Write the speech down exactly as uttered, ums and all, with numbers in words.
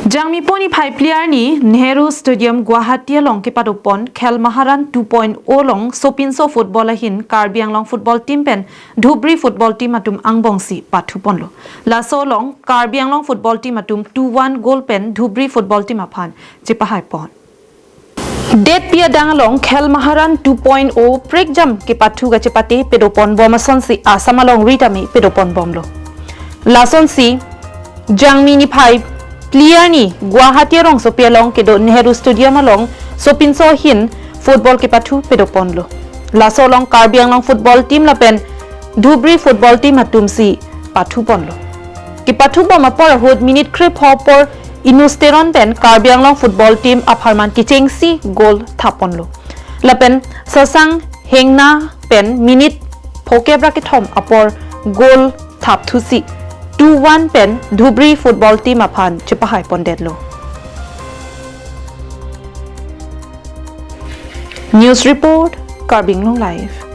Jangmi po niphai phli arni Nehru Stadium, Guwahati along kepadopon Khel Maharan two point oh along sopinso football ahin Karbi Anglong football team pen Dhubri football team atum angbongsi pathuponlo. Laso along Karbi Anglong football team atum two one goal pen Dhubri football team aphan chepahaipon. Detpi adang along Khel Maharan two point oh prekjam kepathu kachepate pedopon bom asonsi Assam alongri tame pedopon bomlo. Lasonsi Jangmi niphai phli arni Guwahati arongsopi along kedo Nehru Stadium along sopinso ahin football kepathu pedoponlo. Laso along Karbi Anglong football team lapen Dhubri football team atumsi pathuponlo. Kepathubom apor ahut minute krepho apor Inus Teron pen Karbi Anglong football team apharman kechengsi goal thapponlo. Lapen Sasang Hengna pen minute phokep ra kethom apor goal thapthusi two one pen Dhubri football team aphan chepahaipondetlo. News report, Karbi Anglong Live.